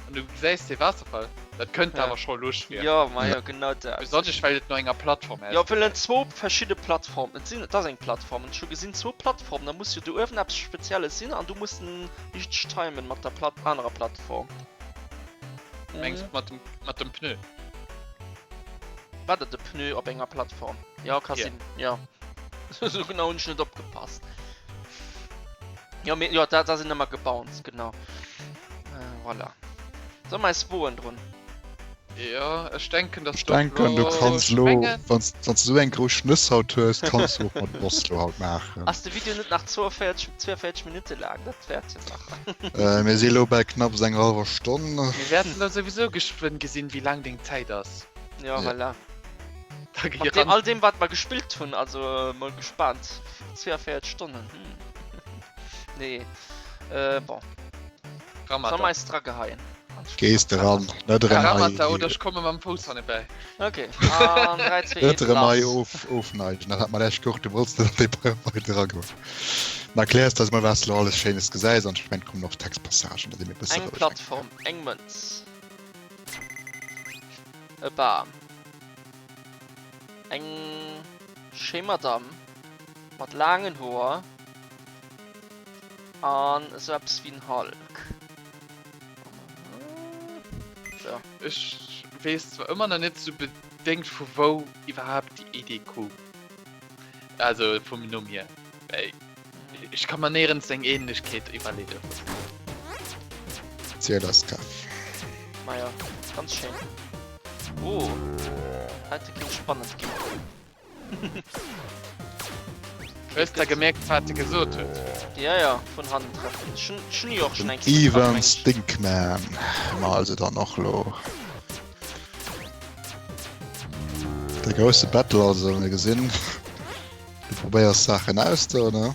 an du gesäis dee Waasserfall, dat kënnt Ja. awer scho lusch vir. Jo, ma Ja. jo, genau dat. Besonnesch well et no enger Plattform Jo, well ausgesäit. et zwou verschidde Plattformen, et sinn, et ass eng Plattform, ech hu gesinn zwou Plattformen, da muss jo do uewen eppes Spezielles sinn an du muss en richteg timen mat der Platt, anerer Plattform. Mengs Mhm. mat dem, mat dem Pneu? War dat e Pneu op enger Plattform? Jo, ka Ja. sinn, jo. Sou genau hunn ech net opgepasst. Jo, mee jo, da, da sinn ëmmer gebounced, genau. Äh, voilà. Soll mer eis woen drun? Jo, ech denken, dass Ech du denken, du lo, kanns ech lo, mengen, wann s du esou eng grouss Schnëss haut hues, kanns du och mat Boss lo haut maachen. Ass de Video net nach 42, 42 Minutte laang? Dat wäert jo nach. Äh, mir si lo bei knapps enger hallwer Stonn. Mir wäerten da souwisou geschwënn gesinn, wéi laang deng Zäit ass. Ja, Ja. voilà. Da gi Mat deem, ran. all deem, wat mer gespillt hunn, also mol gespaant. 42 Stonnen, hm. Nee, äh, bon. Soll Ramadan. mer eis drageheien? Gees de ran, net erëm hei. Ramata oder ech komme mam Fouss hannebäi. Okay, an 3, 2, 1, Net erëm hei lass. of, ofneigen, dat hat mer lech gekuckt, du wollts net an déi Breite eragoen. Mä erkläers eis mol, wat s de elo alles Schéines gesäis, an ech mengen, et kommen och Textpassagen, da si mir e bësse Eng roueg eng Kéier. Plattform, eng Mënz, e Bam, eng schéi Madame mat laangen Hoer an esou eppes wéi en Hulk. So. Ech weess zwar ëmmer nach net sou bedéngt vu wou iwwerhaapt déi Idee koum, also vum Numm hier, well ech ka mer néierens eng Ähnlechkeet iwwerleede. Ziel eis Kaf. Maja, ganz schéin. Oh, hätte kéint spannend ginn. Hues de gemierkt wat e gesot huet? Ja ja, vun hannen treffen. Ech hunn ech hunn jo och schon eng Kéier getraff, Ivan meng ech. Stinkman hu mer also dann och elo. De grousse Battle also, mir gesinn, du probéiers Saachen aus do, ne?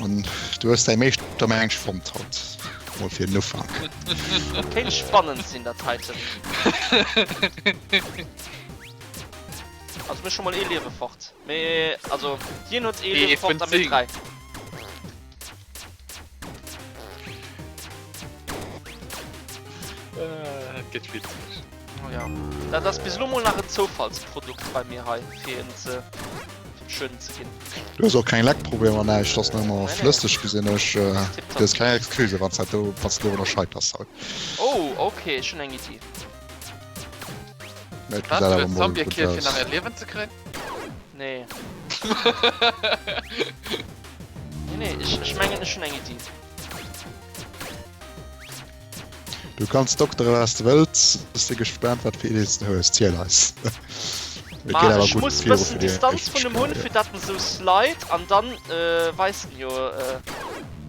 An du hues däi Meeschter meng ech fonnt haut, mol fir den Ufank. Dat kéint spannend sinn, dat heiten. Also mir schon mal ee Liewe fort. Mee also hien huet ee Liewe fort a mir 3. Dat gëtt witzeg. Oh ja. Dat ass bis elo mol nach en Zoufallsprodukt bei mir hei fir en ze schön ze ginn. Du hues och keng Leckproblemer näischt, ass nach ëmmer flësseg gesinn ech. Du hues keng Excuse wann s dat do wann s de dorunner scheiters haut. Oh okay, ech hunn eng Iddi. Et Wat, gesäit du awer hues mol Zombie gutt gekillt fir aus. nach e Liewen ze kréien? Nee. Nee, nee, ech, ech mengen ech hunn eng Iddi. Du kanns dokteren wat s de wëlls, ech si gespaant wat fir Ideen s de hues, ziel eis. Et Ma geet awer ech gutt muss viru bëssen fir déi Distanz éischt vun em hunn, Kéier. fir dat en sou slide an dann weist en jo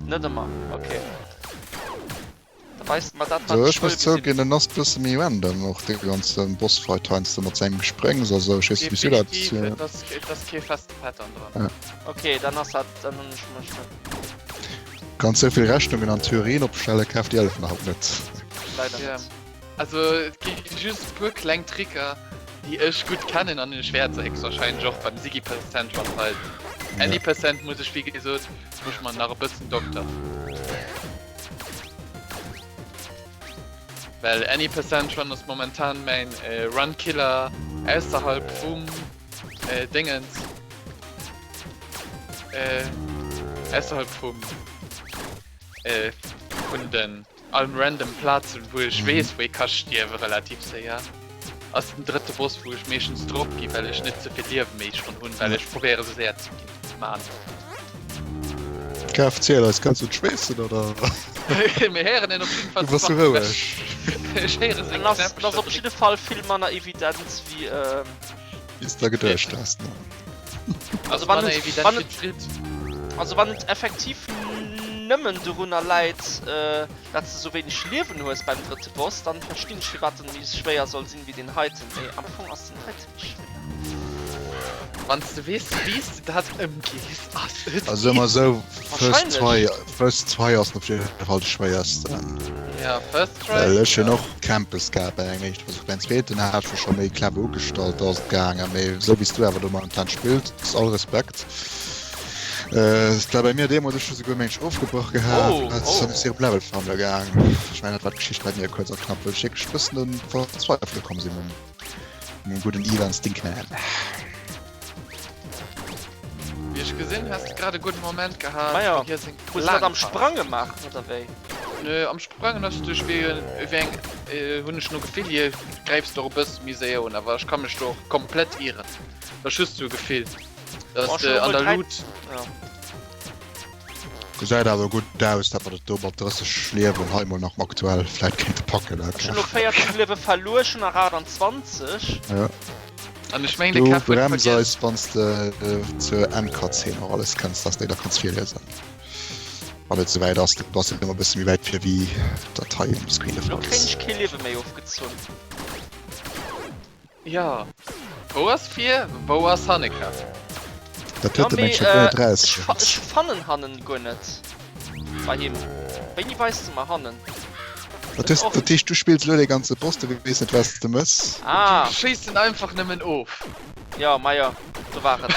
net ëmmer. Okay. Da weist mer dat, wat So, ech ech wëll muss gesinn. zouginn, en ass bësse méi random och de ganze Bossfight heiansdo mat sengem Gespréngs a sou. Ech weess net, wéi s du dat. Definitiv, et ass, et ass kee feste Pattern dran. Ja. Okay, dann ass dat, dann hunn ech mech net. Kanns sou vill Rechnungen an Theorien opstellen, kaf déi hëllefen haut net. Leider Ja. net. Also et gi just e puer kleng Tricker, déi ech gutt kennen an ech wäert se héchstwahrscheinlech och beim Siggy Percent Run weisen. Any Percent muss ech, wéi gesot, muss ech mer nach e bëssen dokteren. Well Any Percent Run ass momentan mäin Run Killer ausserhalb vum Déngens. Ausserhalb vum vun den allen random Plazen wou ech weess wou ee ka stierwe relativ séier. Ass den drëtte Boss wou ech meeschtens drop gi well ech net zevill Liewe méi schonn hunn, well ech probéiere se séier ze ginn man. Kaf ziel eis, kanns du d'Schweessen oder? Mir héieren en op jidde Fall Du bass sou roueg. Ech héiere seng En ass, Knäppchen. en ass op jidde Fall vill manner evident wéi. Wéi s de der geduecht has, ne? Also wann manner et, evident wann wéi et, d'Fritt. also wann et effektiv nëmmen dorunner läit, dat s de sou wéineg Liewen hues beim drëtte Boss, dann verstinn ech firwat en méi schwéier soll sinn wéi deen heiten, mee am Fong ass den heiten méi schwéier. Wann s de weess wéi s de dat ëmgees, ass et Also soe mer esou, First Try, Wahrscheinlech. First Try ass op jidde Fall de schwéiersten. Ja, First Try. Well ech hunn ja. och Campus gehat bei engem éischte Versuch. Beim zweeten hat ech mech scho méi clever ugestallt, do ass et gaangen. Mee esou wéi s du awer do momentan spills, all Respekt. Et war bei mir deemools, ech hu souguer meng ofgebrach gehat, Oh, an oh. ech si op Level farme gaang. Ech mengen dat war d'Geschicht bei mir, kuerz a knapp, wou ech wierklech e bëssen un Verzweifele komm sinn mam mam gudden Ivan Stinkman. Wéi ech gesinn, has de grad e gudden Moment gehat, Maja, wou hie seng hues du dat Laang am Sprange gemaach oder wéi? Nö, am Sprangen ass duerch wéi wéi eng hunn ech no Gefill hier gräifs de och e bësse méi séier un, awer ech ka mech do och komplett ieren. Dat ass just sou e Gefill, dass de an der Luut. Ja. Gesäit awer gutt aus, dat mer dat do mat 30 Liewen hei mol nach aktuell vläit kéinte packen. Ech hunn elo 14 Liewe verluer, ech hunn nach 28. Ja. An ech mengen de Du Kev huet brems vergiess. eis wann s de zur Endcutscene och alles kënns, dass de da kanns virliesen. Wann et souwäit ass, du bass jo ëmmer e bësse méi wäit vir wéi dat hei um Screen de Elo Fall kréien ass. ech kee Liewe méi ofgezunn. Jo. Wou ass vir, wou ass hanne Kev? Dat Ja huet de mee mengt scho guer net ech rausfonnt. ech fannen hannen guer net bei him. Wéini weist de mer hannen? Dat heescht, dat heescht, du spills elo dee ganze Boss, du weess net, wat s de mëss. Ah. Du schéiss en einfach nëmmen of. Jo, majo, do war et.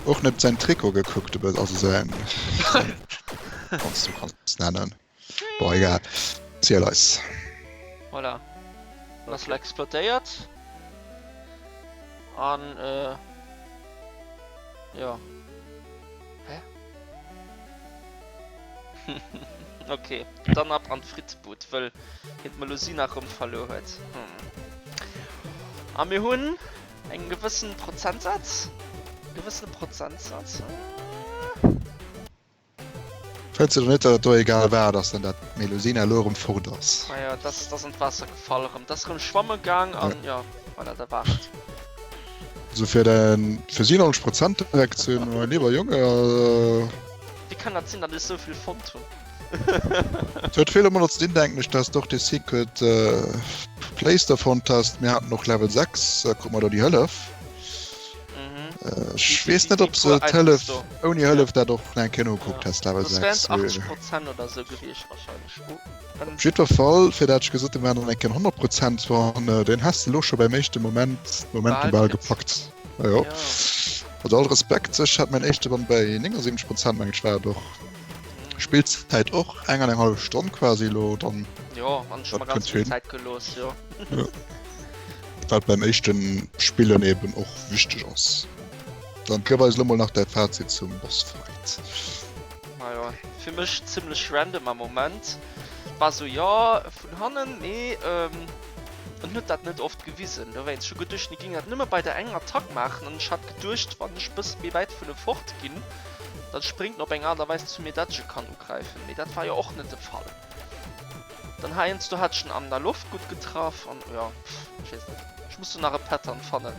Och net säin Trikot gekuckt, also säin, wann s du kanns nennen. Bon, egal. Ziel eis. Voilà. Dann ass elo explodéiert. An, äh, jo. Hä? Ok, dann ab an d'Frittebud, wëll hien d'Melusina rëm verluer huet. Hm. A mir hunn eng gewëssen Prozentsaz. Gewëssene Prozentsaz. Fënns de net, datt et do egal war, datt dann dat Melusina elo erëm fort ass? Majo, dat ass an d'Waasser gefall erëm. Dat ass erëm schwamme gaang an jo, voilà, dat war et. Also fir den fir 97 Prozent direkt ze hunn, mein lieber Junge, also. Wéi kann dat sinn, datt ech sou vill fonnt hunn? Et huet vill domadder ze dinn, denken ech, dass de och dee Secret Place do fonnt has. Mir haten och Level 6, krute mer do déi Hëllef. Ech weess net, ob se d'Hëllef, ouni Hëllef dat och nach eng Kéier nogekuckt häss, Level 6. Dat wären 80 Prozent oder sou gewiescht wahrscheinlech. Op jiddwer Fall, fir dat ech gesot hunn, waren dann eng Kéier 100 Prozent, an deen häss de elo scho beim éischte Moment, Momentum bal gepackt. Jo. Also all Respekt, ech hat mäin éischte Run bei 79 Prozent, mengen ech war et och. Spillzäit och eng an eng hallef Stonn quasi elo dann. Jo, an ech hu mer ganz vill Zäit gelooss, jo. Jo. Wat beim éischte Spillen eben och wichteg ass. Dann gëff eis elo mol nach däi Fazit zum Bossfight. Majo, fir mech zimlech random am Moment. War sou jo vun hannen, mee en huet dat net oft gewisen. Dowéinst, ech hu geduecht, en géing dat nëmme bei der enger Attack maachen an ech hat geduecht, wann ech bësse méi wäit vun em fort ginn, dann spréngt en op eng Aart a Weis zu mir, dat ech e kann ugräifen. Mee dat war jo och net de Fall. Dann heiansdo hat ech en an der Loft gutt getraff an jo, ech weess net. Ech muss do nach e Pattern fannen.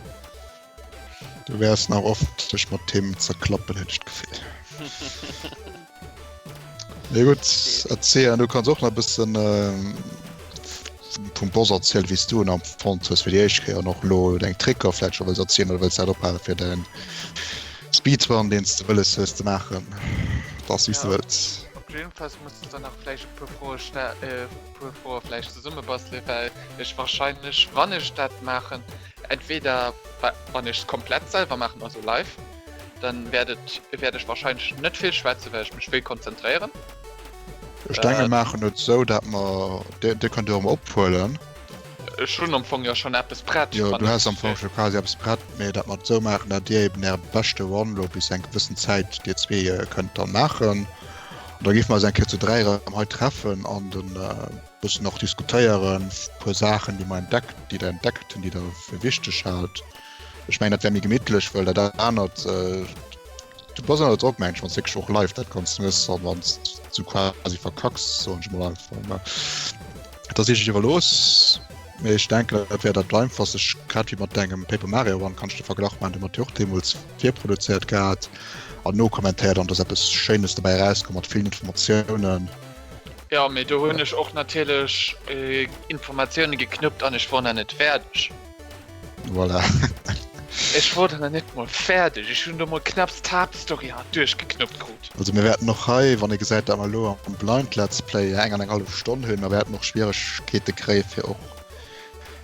Du wäers nach oft dech mat him zerklappen, hunn ech d'Gefill. Mee gutt, erziel, du kanns och nach e bëssen vum Boss erzielen, wéi s du en empfonnt hues fir déi éischt Kéier an och elo deng Tricker vläicht scho wëlls erzielen oder wëlls dat ophale fir däin Speedrun, deen s de wëlles hues ze maachen. Dat ass wéi s de wëlls. Op jiddefalls muss de nach vläicht e puer Froe puer Froe vläicht zesummebastelen, well ech wahrscheinlech, wann ech dat maachen, Entweder wann ech es komplett selwer maachen, also live, dann wäert et wäert ech wahrscheinlech net vill schwätzen, well ech mech wëll konzentréieren. Ech denken mir maachen et esou dat mer, dir dir kënnt jo och emol ophuelen. Ech hunn am Fong jo schonn eppes prett. Jo du has am Fong scho quasi eppes prett, mee dat mer et esou maachen dat dir eben äre beschte Run elo bis eng gewëssen Zäit dir zwee kënnt dann maachen an da géife mer eis eng Kéier zu 3 erëm hei treffen an den Bëssen och diskutéieren, puer Saachen, déi mer entdeckt, déi der entdeckt hunn, déi der fir wichteg haalt. Ech mengen, dat wär méi gemittlech, well dat anert, du bass ënner Drock, mengen ech, wann s de wierklech och live dat Ganzt méchs an wann s du quasi verkacks, soen ech emol einfach. Mä et ass Iech iwwerlooss. Mee ech denken, dat wär dat Einfachst. Ech, grad wéi mat dengem Paper Mario Run kann ech de Verglach maachen, dee mer jo och deemools virproduzéiert gehat an nokommentéiert an do ass eppes Schéines dobäi erauskomm mat villen Informatiounen. Jo, mee do hunn ech och natierlech Informatioune geknuppt an ech wor nach net fäerdeg. Voilà. Ech wor dann nach net mol fäerdeg. Ech hunn do mol knapps d'Haaptstory hat duerchgeknuppt krut. Also mir wäerten och hei, wann ee gesäit, dat mer elo am Blind Let's Play eng an eng hallef Stonn hunn, mer wäerten och Schwieregkeete kréie fir och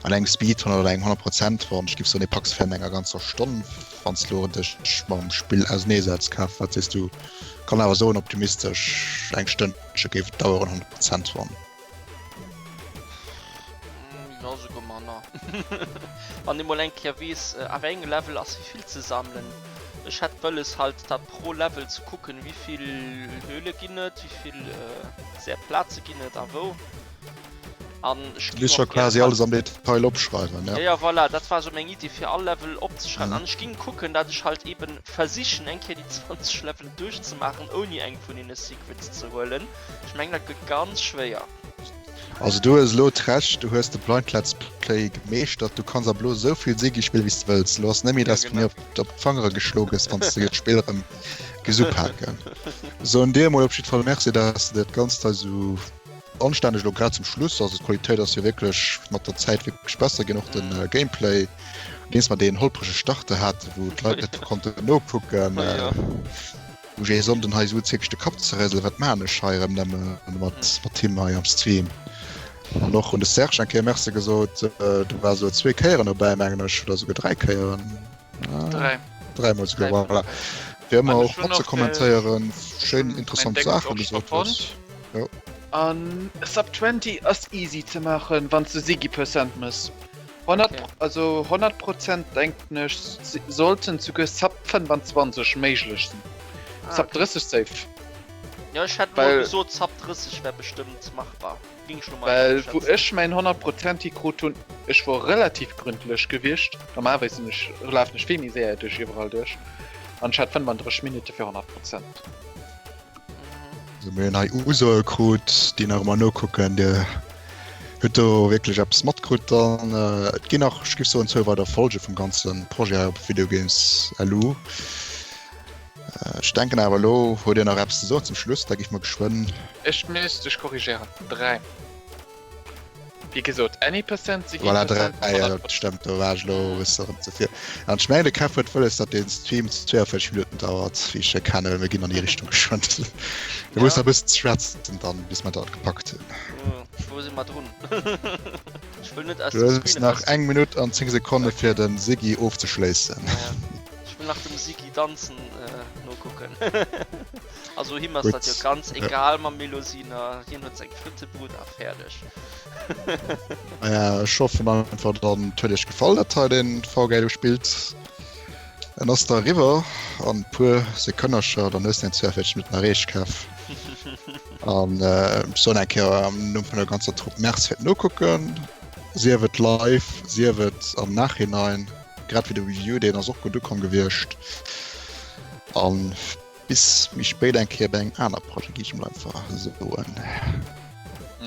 an engem Speedrun oder engem 100 Prozent Run, ech géif soen, ee packs fir an enger ganzer Stonn, wann s de elo dech mam Spill auserneesetz. Kaf, wat sees du? Kann awer soen, optimistesch eng Stënnche géif et daueren, 100 Prozent Run. Jo, souguer manner. Wann ee mol eng Kéier weess, a wéi engem Level ass wéi vill ze sammelen. Ech hätt wëlles halt dat pro Level ze kucken, wéi vill Höhle ginn et, wéi vill sehr Plaze ginn et a wou. An ech Du misst scho quasi alles am Detail opschreiwen, ja. Ja, voilà, dat war sou meng Idee fir all Level opzeschreiwen. An ech ging kucken, dat ech halt eben versichen eng Kéier déi 20 Levelen duerchzemaachen ouni eng vun deene Secrets ze huelen. Ech mengen dat gëtt ganz schwéier. Also du hues elo d'Recht, du hues de Blind Let's Play gemeeschtert, du kanns ab elo esou vill Ziggy spillen wéi s de wëlls. Elo ass net méi, dass du mir op d'Fangere geschlo gëss, wann s de d'Spill erëm gees upaken. Soen dir emol op jiddwer Fall Merci, dass de dat Ganzt hei esou Anstänneg elo grad zum Schluss, also d'Qualitéit ass jo wierklech mat der Zäit wierklech besser ginn, och den Gameplay, nodeems mer deen holprege Start do haten, wou d'Leit net konnten nokucken, wou ech ee Sonnden hei souz wierklech de Kapp ze rëselen, wat maan ech hei erëm nëmme mat mat him hei am Stream. An och un de Serge eng Kéier Merci gesot. Du waars elo zwee Kéieren dobäi, mengen ech, oder souguer dräi Kéieren. Dräi. Dräimol souguer, voilà. Fir ëmmer och mat ze kommentéieren, schéin interessant Saachen gesot hues. Jo. An Sub 20 ass easy ze maachen, wann s de Siggy Percent mëss. 100, also 100 Prozent denken ech sollten souguer Sub 25 méiglech sinn. Sub 30 safe. Jo, ech hätt elo gesot Sub 30 wär bestëmmt machbar. Ging ech lo mol Well wou ech mäin 100 Prozent hikrut hunn, ech wor relativ gründlech gewiescht, normalerweis sinn ech, lafen ech vill méi séier duerch iwwerall duerch, an ech hat 35 Minutte fir 100 Prozent. Also mir hunn hei Usoe krut, déi nach ëmmer nokucken. Dir hutt do wierklech eppes matkrut dann. Et ginn nach, ech géif soen, zwou weider Folge vum ganze Projet hei op Videogames LU. Ech denken awer elo huet Dir nach eppes ze soen zum Schluss, da giff mer geschwënn. Ech misst dech korrigéieren, 3. Wéi gesot, any percent si Voilà, 3, jo dat stëmmt, do war ech elo e bësse erëm ze vir. An ech mengen de Kev huet wëlles, datt dee Stream 42 Minutten dauert, wéi ech e kennen, mir ginn an déi Richtung geschwënn. Du muss nach e bëssen schwätzen dann, bis mer dat gepackt hunn. Wou si mer drun? Ech wëll net aus dem Screen eraus. Du hues nach eng Minutt an 10 Sekonne fir de Siggy ofzeschléissen. Ech wëll nach dem Siggy danzen nokucken. Also him ass dat jo ganz egal mam Melusina, hien huet seng Frittebrut a fäerdeg. Naja, ech hoffen einfach dann et huet iech gefall dat hei den VGL spillt. En ass da eriwwer an puer Sekënnercher, dann hues de eng 42 Minutten erreecht Kev. An ech soen eng Kéier am Numm vun der ganzer Trupp Merci fir d'Nokucken, sief et live, sief et am Nachhinein. Grad wéi de Review, deen ass och gutt ukomm gewiescht. An bis méi spéit eng Kéier bei engem aner Projet, gi ech mol einfach soen.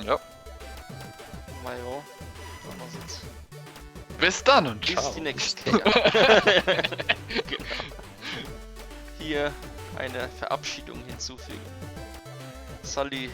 Jo. Majo, dann ass et. Bis dann und ciao. Bis déi nächst Kéier. Genau. Hier eine Verabschiedung hinzufügen. Salut.